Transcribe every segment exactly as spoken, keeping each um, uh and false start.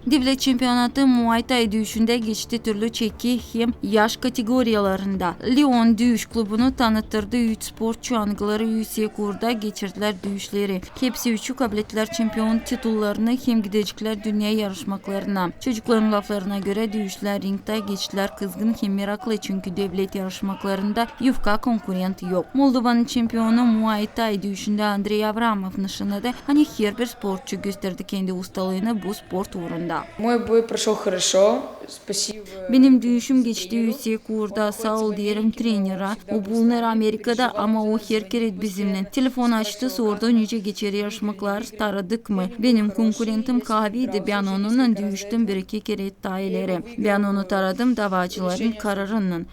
Devlet çempionatı Muay Tay düüyüşündä geçti türlü çeki hem yaş kategoriyalarında. Leon düüyüş klubunu tanıttırdı üç sportçu, angıları üsek uurda geçirdilär düüyüşleri. Hepsi üçü kablettär çempion titullarını hem gideceklär dünnä yarışmaklarına. Çocukların laflarına görä, düüyüşlär ringtä geçtilär kızgın hem meraklı, çünkü devlet yarışmaklarında yufka konkurent yok. Moldovanın çempionu Muay Tay düüyüşündä Andrey Avramov nışannadı, ani herbir sportçu gösterdi kendi ustalıını bu sport uurunda. Мой бой прошёл хорошо. Спасибо. Benim düüyüşüm geçti üsek uurda, saa ol deerim trenerä. O bulunêr Amerikada, ama o herkerä bizimnän. Telefon açtı, sordu, nicä geçer yarışmaklar, taradık mı. Benim konkurentim Kaaviydi, bän onunnan düüyüştüm bir-iki kerä taa ileri. Bän onu taradım davaacıların kararınnan.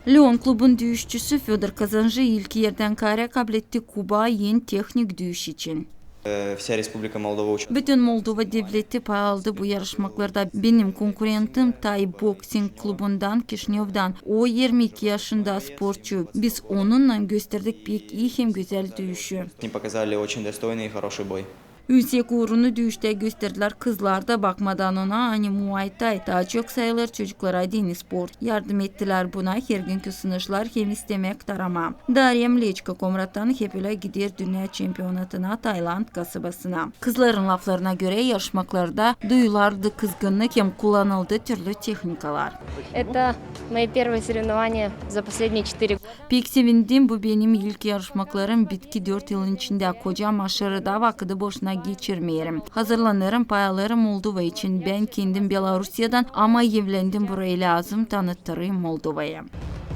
Leon klubun düüyüşçüsü Födor Kazanjı ilk erdän kaarä kabletti Kuba en tehnik düüyüş için. Э, вся Республика Молдова участвовала. Bütün Moldova devleti pay aldı bu yarışmaklarda. Benim konkurentim tay boksing klubundan, Kişinövdan. O irmi iki yaşında sportçu. Biz onunnan gösterdik pek ii hem gözäl düüyüşü. Они показали очень достойный и хороший бой. Üsek uurunu düüyüştä gösterdilär kızlar da, bakmadan ona, ani Muay Tay taa çok sayılêr çocuklara deyni sport. Yardım ettilär buna hergünkü sınışlar hem istemäk tarama. Darya Mleczko Komrattan hep ölä gider dünnä çempionatına Tailand kasabasına. Kızların laflarına görä, yarışmaklarda duyulardı kızgınnık hem kullanıldı türlü tehnikalar. Это мои первые соревнования за последние четыре года. Pek sevindim, bu benim ilk yarışmaklarım bitki dört yılın içindä. Kocam aşırı da vakıdı boşuna geçirmeerim. Hazırlanêrım, pay alêrım Moldova için. Bän kendim Belorusiyadan, ama evlendim burayı, lääzım tanıttırayım Moldovayı.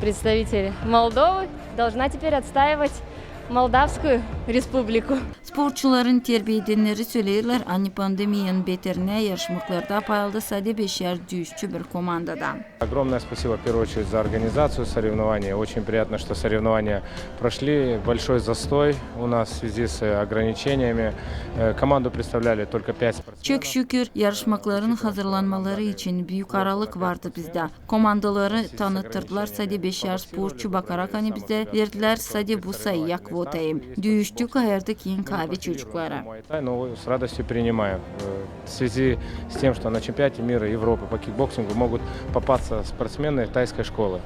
Представитель Молдовы должна теперь отстаивать Молдавскую Республику. Sportçuların terbiedenneri söleerlär, ani pandemiyanın beterinä yarışmaklarda pay aldı sade beşer düüyüşçü bir komandadan. Огромное спасибо, в первую очередь, за организацию соревнований. Очень приятно, что соревнования прошли. Большой застой у нас в связи с ограничениями. Э, команду представляли только пять спортсменов. Çok şükür, yarışmakların hazırlanmaları için büük aralık vardı bizdä. Komandaları tanıttırdılar sade beşer sportçu, bakarak, ani bizdä verdilär sade bu sayıya kvotayı. Düüyüştük, ayırdık en kaavi çocuklara. Муай-тай, но с радостью принимаю. Э, в связи с тем, что на чемпионате мира Европы по кикбоксингу могут попасться спортсмены тайской школы.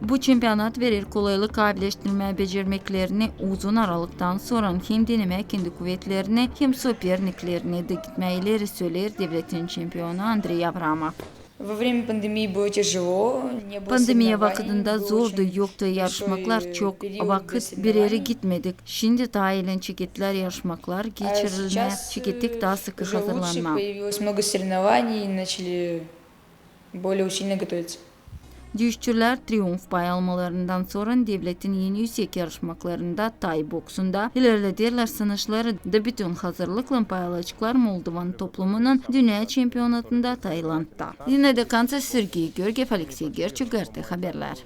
Bu çempionat verer kolaylık kaavileştirmää becermeklerini uzun aralıktan sora hem denemää kendi kuvetlerini hem soperniklerini da gitmää ileri, söleer devletin çempionu Andrey Avramov. Во время пандемии было тяжело, не было соревнований, было очень много. Pandemiya vakıdında zordu, yoktu yarışmaklar, çok vakıt bir erä gitmedik. Şindi taa iilän çekettilär yarışmaklar geçirilmää, çekettik taa sıkı hazırlanmaa. Появилось много соревнований, начали более усиленно готовиться. Düüyüşçülär triumf pay almalarından sora devletin en üsek yarışmaklarında, tay boksunda, ilerlederlär sınışları da bütün hazırlıklan pay alaceklar Moldovanın toplumunun dünnä çempionatında Tailandda. Zinaida Kantsa, Sergey Georgiev, Aleksey Gerçuk, GRT Haberlär.